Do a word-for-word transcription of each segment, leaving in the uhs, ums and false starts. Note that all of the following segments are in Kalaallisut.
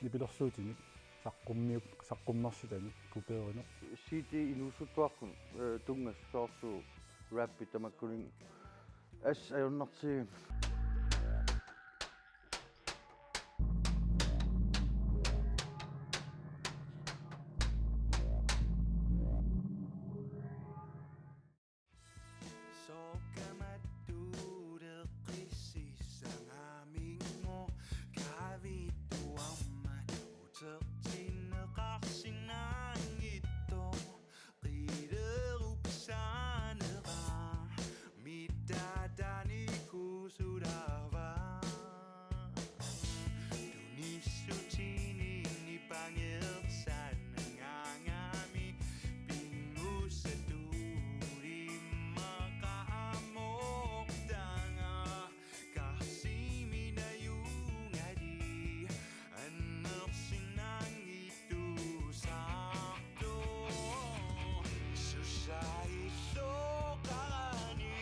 Nipilersuutinik saqqummiuk-, saqqummersitanik kopierineq. C D inuusuttuaqqunut, eh, tunngasut soorlu rappit tamakkuninnga. Assut ajornartigigamik. Soorlu kamattuuleqqississagaminngooq kaavittuarmat utertinneqarsinnaanngitsoq qilerup saanera mittatanikusulava. Tunissutini nipangersaanngangami pinngusatut immaqa amoortanga. Karsimi najungali annersinnaanngitsoq tusartoq. Susailluarani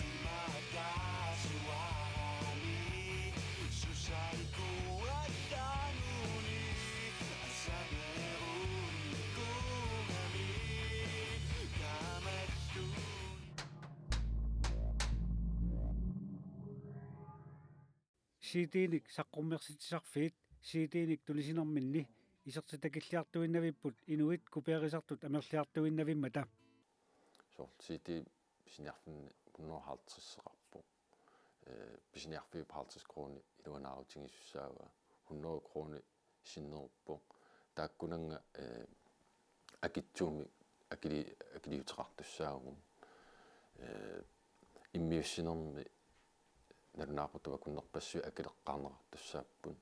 imaqaasuarami. Susaikuallanguni asamerunnikuugami kaamalluni. C D-nik saqqummersitsisarfiit C D-nik tunisinerminni isertitakilliartuinnavipput inuit kopierisartut amerliartuinnavimmata. Soorlu C D pisiniarfinni hundrede og halvtredseqarpoq. Eh, pisiniarfiup halvtreds kroner iluanaarutigisussaavaa. Hundrede kroner sinneruppoq. Taakkunannga, eh, akitsuumik akili-, akiliuteqartussaavugut. Eh, immiussinermi nalunaaqutaq akunnerpassuit akileqqaarneqartussaapput.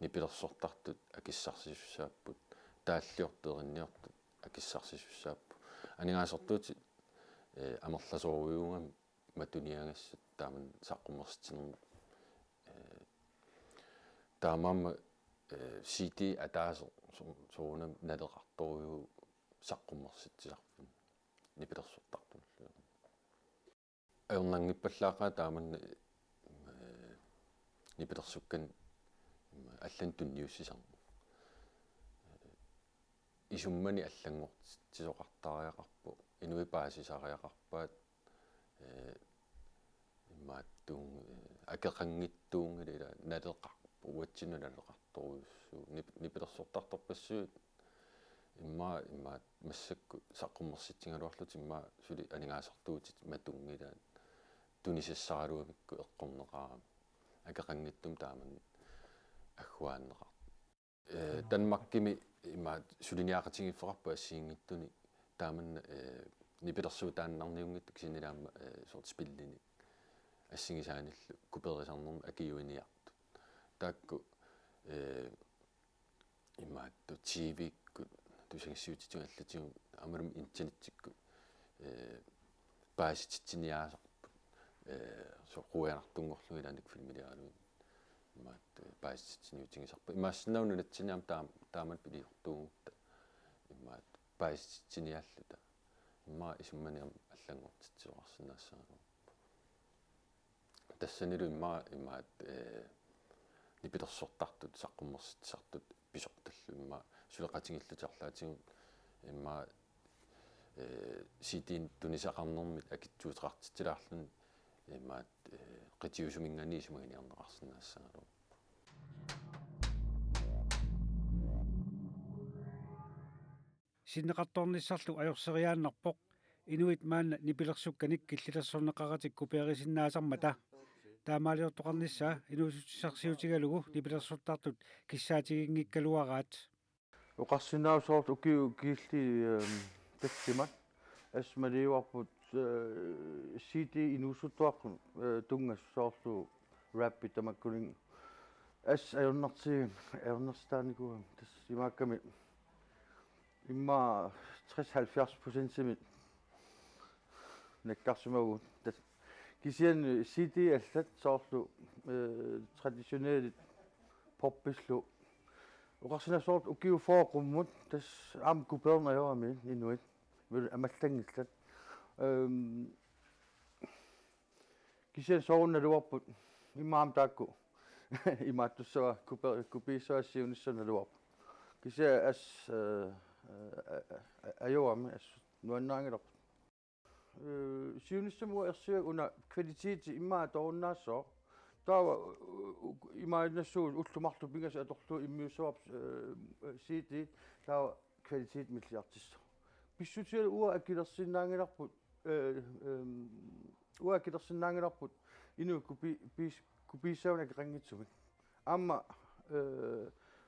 Nipilersortartut akissarsisussaapput. Taalliortut erinniortut akissarsisussaapput. Aningaasartuutit, eh, amerlasoorujuugami matuniagassat taamani saqqummersitsinermi. Eh, taamaammat, eh, C D ataaseq so-, soorunami naleqartorujuuvoq saqqummersitsisarfimmi nipilersortartunullu. Ajornanngippallaaqaaq taamani, eh, nipilersukkanik, eh, allanik tunniussisarneq. Eh, isummani allanngortitsisoqartariaqarpoq, inuit paasisariaqarpaat, eh, imaattuun, eh, akeqanngitsuunngilaq, ila naleqarpoq, uatsinnut naleqartorujussuuvoq, nip-, nipilersortartorpassuit immaqa, imaattoq massakkut saqqummersitsigaluarlutik immaqa suli aningaasartuutit matunngilaat tunisassaraluamikku eqqorneqarami. Akeqanngitsumik taamani agguaanneqartoq. Eh, Danmarkimi imaattoq suliniaqatigiiffeqarpoq assigiinngitsunik taamani, eh, nipilersuutaannarniunngitsoq kisianni aamma, eh, soorlu spillinik assigisaanillu kopierisarnermik akiuiniartut. Taakku, eh, imaattoq T V-kkut tusagassiuutitigut allatigut aammalu internetsikkut, eh, paasititsiniaasarput, eh, soorlu quianartunngorlugu ilaanni filmiliaralugu imaattoq, eh, paasititsiniutigisarput. Imaassinnaavoq nunatsinni aamma taam-, taamatut piliortuugutta imaattoq paasititsiniaalluta. Immaqa isummani aamma allanngortitsisoqarsinnaassagaluarpoq. Tassanilu immaqa imaattoq, eh, nipilersortartut saqqummersitsisartut pisortallu immaqa suleqatigiillutik arlaatigut immaqa, eh, C D-nik tunisaqarnermit akitsuuteqartitsilaarluni imaattoq, eh, qitiusuminngaanniit isumaginiarneqarsinnaassagaluarpoq. Sinneqartoornissarlu ajorseriaannarpoq inuit maanna nipilersukkanik killilersorneqaratik kopierisinnaasarmata. Taamaaliortoqarnissaa inuussutissarsiutigalugu nipilersortartut kissaatiginngikkaluaraat. Oqarsinnaavoq soorlu ukiut kiillit, ehm, tallimat assut maliuarput, eh, C D inuusuttuaqqunut, eh, tunngasut soorlu rappit tamakkuninnga. Assut ajornartigigamik, ajornarsitaanikuugami, tassa imaakkami immaqa tres halvfjerds procentimik nakkarsimavugut. Tassa kisianni C D allat soorlu, eh, traditionelit poppillu. Oqarsinnaavoq soorlu ukiut fyrre qummut tassa aamma kopiorneq ajorami inuit. Imaluunniit amallanngillat. Ehm, Kisianni soorunalluarput immaqa aamma taakku Imaattussavaa, kopi-, kopiissavaa siunissami naluarput. Kisianni as-, eh, eh, eh, ajorami assut nuannaanngilarput. Eh, siunissami uanga ersigaanga una kvaliteti immaqa toorunnaassaaq. Taava, eh, imaannassuugut ullut marluk pingasut atorlugu immiussavarput, eh, C D, taava kvaliteti milliartissaq. Pissutigalugu uanga akilersinnaanngilarput, eh, ehm, uanga akilersinnaanngilarput inuit kopi-, piis-, kopiissagunik akeqanngitsumik. Aamma, eh,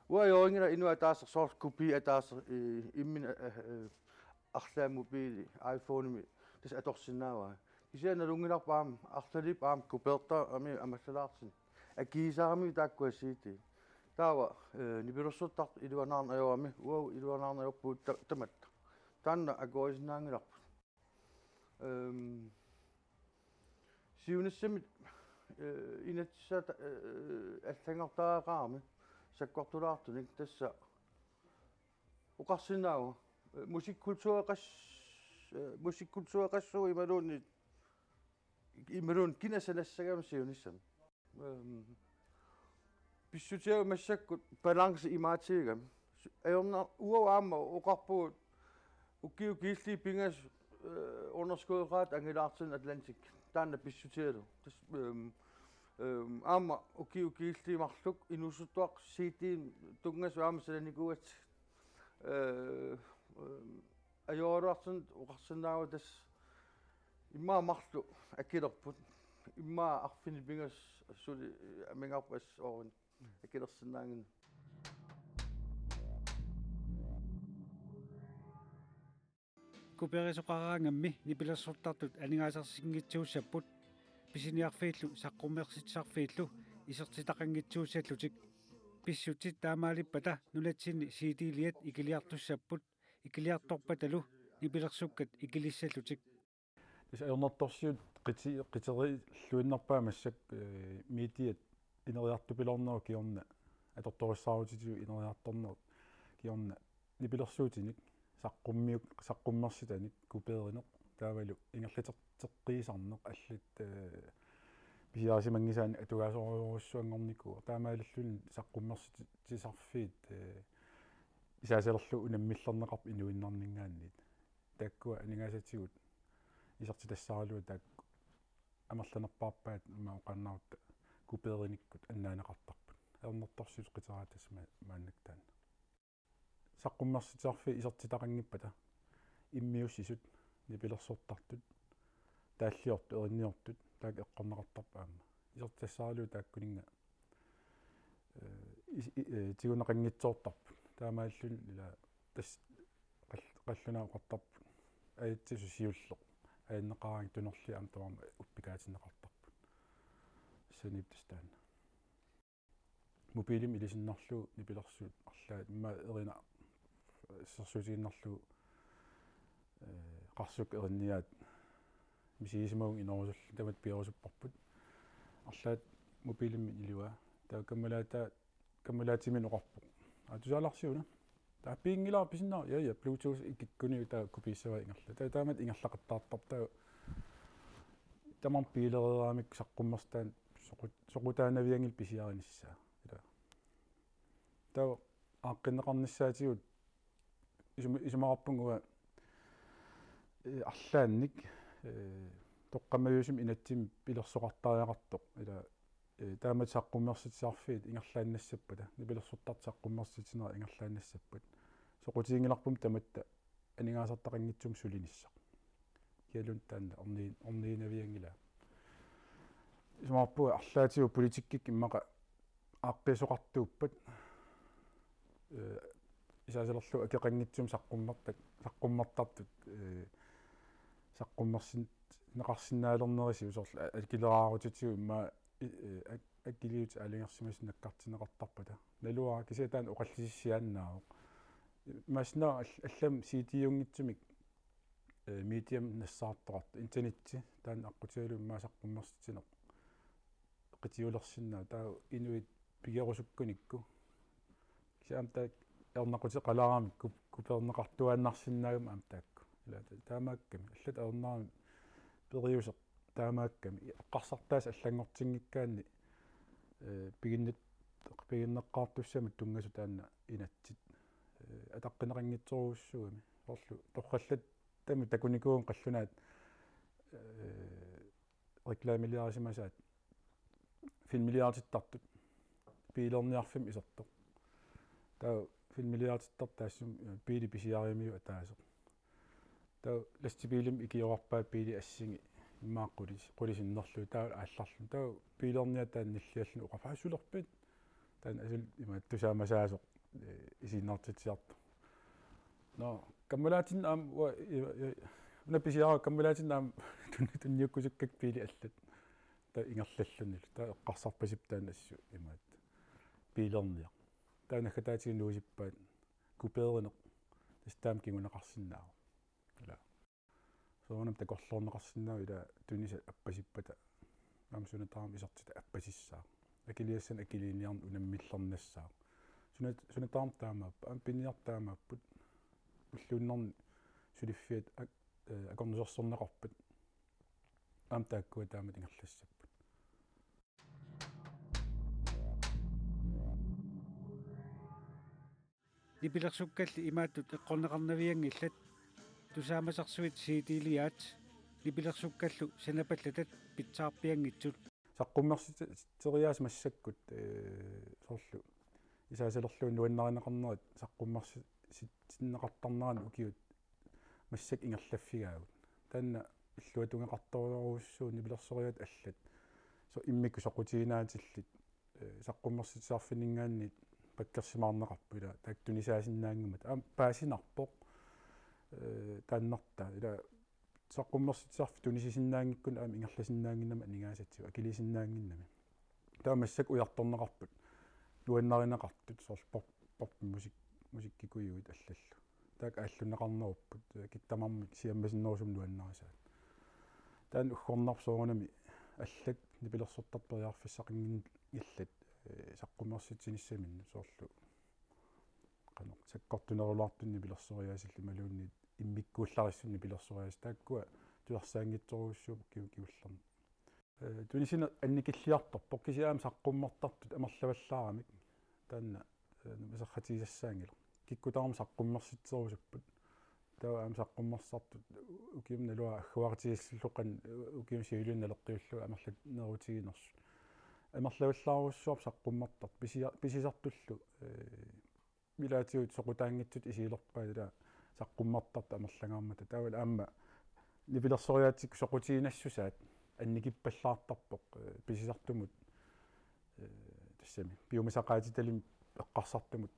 uanga ajorinngilanga inuit ataaseq soorlu kopi ataaseq, eh, imminut, eh, eh, arlaat mobiili, iPhone-imi tassa atorsinnaavaa. Kisianni nalunngilarput aamma arlalipput aamma kopeertarami amallalaartut. Akigisarami taakkua C D. Taava, eh, nipilersortartut iluanaarneq ajorami, uagut iluanaarneq ajorpugut ta-, tamatta. Taanna akuerisinnaanngilarput. Ehm, siunissami, eh, inatsisaata, eh, allanngortariaqarami sakkortulaartunik tassa oqarsinnaavoq, eh, musikkultureqas-, eh, musikkultureqassuup imaluunniit, imaluunniit kina sanassagami siunissami. Ehm, pissutigalugu massakkut balance imaatigigami. Su-, ajorna-, uagut aamma oqarpugut ukiut kiilliit pingasut, eh, underskudeqaat angilaartinnut Atlantic. Taanna pissutigalugu. Tassa, ehm, ehm, aamma ukiut kiilliit marluk inuusuttuaqqat C D-mut tunngasut aamma sananikuugatsigit. Eh, ehm, ajoraluartumik oqarsinnaavoq tassa immaqa marluk akilerput. Immaqa arfineq-pingasut suli amigarput assut oorunnik akilersinnaannginnami. Kopeerisoqaraangammi nipilersortartut aningaasarsinngitsuussapput, pisiniarfiillu saqqummersitsisarfiillu isertitaqanngitsuussallutik. Pissutsit taamaalippata nunatsinni C D-liat ikiliartussapput, ikiliartorpatalu nipilersukkat ikilissallutik. Tassa ajornartorsiut qiti-, qiterilluinnarpaat massakkut, eh, mediat ineriartupiloornerup kingorna, atortorissaarutitigut ineriartornerup kingorna nipilersuutinik saqqummiuk-, saqqummersitanik kopeerineq taavalu ingerlateqqiisarneq allat, eh, pisiarisimanngisaannik atugaasorujussuanngornikuuvoq. Taamaalilluni saqqummersitsisarfiit, eh, isaasalerlugu unammillerneqarput inuinnarninngaanniit. Taakkua aningaasatigut isertitassaralugu taakku amerlanerpaarpaat ima oqaannarutta kopeerinikkut annaaneqartarput. Ajornartorsiut qiteraat tassa ma-, maannakkut taanna. Saqqummersitsisarfiit isertitaqanngippata immiussisut, nipilersortartut, taalliortut, erinniortut, taakku eqqorneqartarput aamma. Isertitassaralugu taakkuninnga, eh, is-, i-, eh, tiguneqanngitsoortarput. Taamaalilluni ila tassa qall-, qallunaat oqartarput: Ajatsisut siulleq ajanneqaraangat tunorli aamma tamarmi uppikaatinneqartarput. Saniippoq tassa taanna. Mobiilimik ilisinnarlugu nipilersuut arlaat immaqa erinaq assersuutigiinnarlugu, eh, qarsuk erinniaat misigisimagunik inorusullutik tamatta pilerusupparput. Arlaat mobiilimik iliuaa. Taava kammalaataa, kammalaatiminik oqarpoq: Aa, tusaalarsi una? Taava piginngilara, pisinnaavat? Ja, ja, Bluetooth ikikkuniuk taava kopiissavaa ingerla. Taava taamatut ingerlaqattaartarpoq. Taava tamarmik pigilereeramikku saqqummersitaannik soqut-, soqutaanavianngilaq pisiarinissaa. Ila. Taava aaqqinneqarnissaatigut isuma-, isumaqarpunga uanga, eh, arlaannik, eh, toqqammaviusumik inatsimmi pilersoqartariaqartoq. Ila, eh, taamatut saqqummersitsisarfiit ingerlaannassappata, nipilersortartut saqqummersitsinerat ingerlaannassappat, soqutiginngilarpummi tamatta aningaasartaqanngitsumik sulinissaq. Kialun taanna orni-, orniginnavianngilaa. Isumaqarpunga arlaatigut politikkikkut immaqa aaqqiisoqartuuppat, eh, isaasalerlugu akeqanngitsumik saqqummertak-, saqqummertartut, eh, saqqummersin-, neqarsinnaalernerisigut soorlu a-, akileraarutitigut immaqa i-, eh, ak-, akiliutit aalajangersimasut nakkartinneqartarpata. Naluara kisianni taanna oqallisissiaannaavoq. Imaassinnaavoq all-, allamik C D-unngitsumik, eh, mediamik nassaartoqartoq, internetti, taanna aqqutigalugu immaqa saqqummersitsineq qitiulersinnaavoq, taava inuit pigerusukkunikku. Kisianni aamma taakku ajornaquteqalaaramik kup-, kupeerneqartuaannarsinnaagami aamma taakku. Ila ta-, taamaakkami. Allatut ajornarami periuseq taamaakkami. Eqqarsartaaseq allanngortinngikkaanni Ee, piginnit-, piginneqqaartussamut tunngasut taanna inatsit. Ee, ataqqineqanngitsorujussuugami. Soorlu torrallattami takunikuugamik qallunaat, ee, reklamiliarisimasaat filmiliaritittartut biilerniarfimmi isertoq. Taava filmiliaritittartut taassuma, ee, biili pisiarimiuk ataaseq. Taava lastbiilimi ikiorarpaat biili assingi immaqa qulis-, qulit sinnerlugit taava aallarluni. Taava biilerniat taanna nillialluni oqarpoq: "Aa, sulerpit?" Taanna asuli imaattoq tusaamasaasoq, ee, isiginnaartitsiartoq. Nå, kammalaatinnut aamma, ua-, i-, i-, una pisiara kammalaatinnut aamma tun-, tunniukkusukkakka biilit allat. Taava ingerlallunilu. Taava eqqarsarpasippoq taanna assut imaattoq: "Biilerniaq." Taava naggataatigut nuusippaat: "Kupeerineq tassa taama kinguneqarsinnaavoq." Ila. Soorunami takorloorneqarsinnaavoq ila tunisat appasippata. Aamma suna tamarmi isertitat appasissaaq. Akiligassanik akiliiniarneq unammillernassaaq. Suna, suna tamarmi taamaappoq. Aamma piniartut taamaapput. Ulluinnarni suliffiat ak-, ee, akornusersorneqarput. Aamma taakkua taamatut ingerlassapput. Nipilersukkalli imaattut eqqorneqarnavianngillat, tusaamasarsuit C D-liaat nipilersukkallu sanapallatat pitsaarpianngitsut. Saqqummersitseriaaseq massakkut, ee, soorlu isaasalerlugu nuannarineqarnerit saqqummersitsinneqartarneranni ukiut massakkut ingerlaffigaagut. Taanna illuatungeqartorujussuuvoq nipilersoriaatsit allat. Soorlu immikkut soqutiginaatillugit, ee, saqqummersitsisarfinninngaanniit pakkersimaarneqarput ila taakku tunisaasinnaanngimmat. Aamma paasinarpoq, ee, taannartaa ila saqqummersitsisarfik tunisisinnaanngikkuni aamma ingerlasinnaannginnami aningaasatigut, akiliisinnaannginnami. Taava massakkut ujartorneqarput nuannarineqartut, soorlu pop-, pop musik-, musikkikujuit allallu. Taakku aallunneqarnerupput, ee, kikkut tamarmik siammasinnerusumik nuannarisaat. Taanna uggornarpoq soorunami allat nipilersortartut periarfissaqanngillat, ee, saqqummersitsinissiminnik, soorlu qanoq sakkortunerulaartunik nipilersoriaasillu imaluunniit immikkuullarissunik nipilersoriaasillu, taakkua tusarsaanngitsorujussuupput ukiuni kingullerni. Ee, tunisineq annikilliartorpoq, kisianni aamma saqqummertartut amerlavallaaramik taanna, ee, isertitsisassaanngilaq. Kikkut tamarmik saqqummersitserusupput. Taava aamma saqqummersartut ukiumut naluara agguaqatigiissillugu qanoq ukiuni siuliani naleqqiullugu amerlanerutiginersut. Amerlavallaarujussuarput saqqummertartut pisia-, pisisartullu, ee, ilaatigut soqutaanngitsutut isigilerpaat ila saqqummertartut amerlangaarmata. Taavalu aamma nipilersoriaatsikkut soqutiginassusaat annikippallaartarpoq, ee, pisisartumut, ee, tassami piumasaqaatitalimmi eqqarsartumut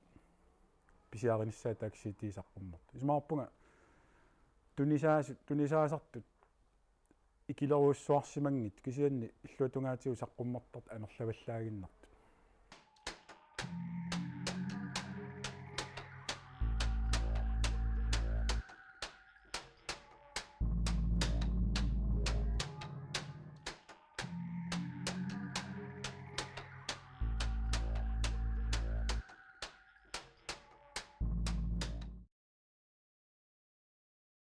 pisiarinissaat taakku C D saqqummertut. Isumaqarpunga tunisaasut, tunisaasartut ikilerujussuarsimanngitsut, kisianni illuatungaatigut saqqummertartut amerlavallaaginnartut.